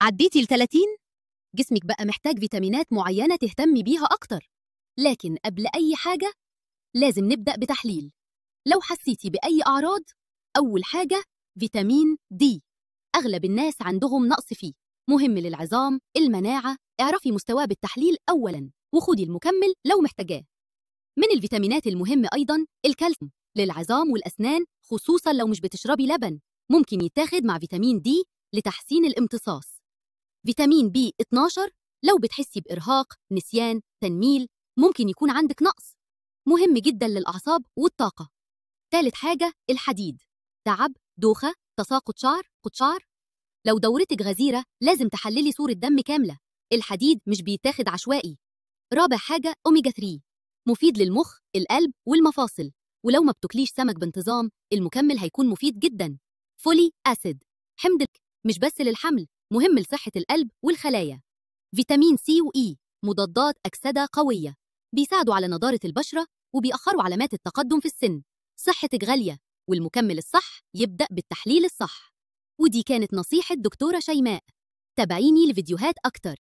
عديتي ال 30، جسمك بقى محتاج فيتامينات معينة تهتمي بيها أكتر. لكن قبل أي حاجة لازم نبدأ بتحليل. لو حسيتي بأي أعراض، أول حاجة فيتامين دي، أغلب الناس عندهم نقص فيه، مهم للعظام، المناعة. اعرفي مستواه بالتحليل أولاً وخدي المكمل لو محتاجاه. من الفيتامينات المهمة أيضاً الكالسيوم للعظام والأسنان، خصوصاً لو مش بتشربي لبن، ممكن يتاخد مع فيتامين دي لتحسين الامتصاص. فيتامين بي 12 لو بتحسي بإرهاق، نسيان، تنميل، ممكن يكون عندك نقص، مهم جداً للأعصاب والطاقة. ثالث حاجة الحديد، تعب، دوخة، تساقط شعر. لو دورتك غزيرة لازم تحللي صورة دم كاملة، الحديد مش بيتاخد عشوائي. رابع حاجة أوميجا 3، مفيد للمخ، القلب والمفاصل، ولو ما بتاكليش سمك بانتظام المكمل هيكون مفيد جدا. folic acid، حمض مش بس للحمل، مهم لصحة القلب والخلايا. فيتامين سي وإي، مضادات أكسدة قوية، بيساعدوا على نضارة البشرة وبيأخروا علامات التقدم في السن. صحتك غالية، والمكمل الصح يبدأ بالتحليل الصح. ودي كانت نصيحة دكتورة شيماء. تابعيني لفيديوهات أكتر.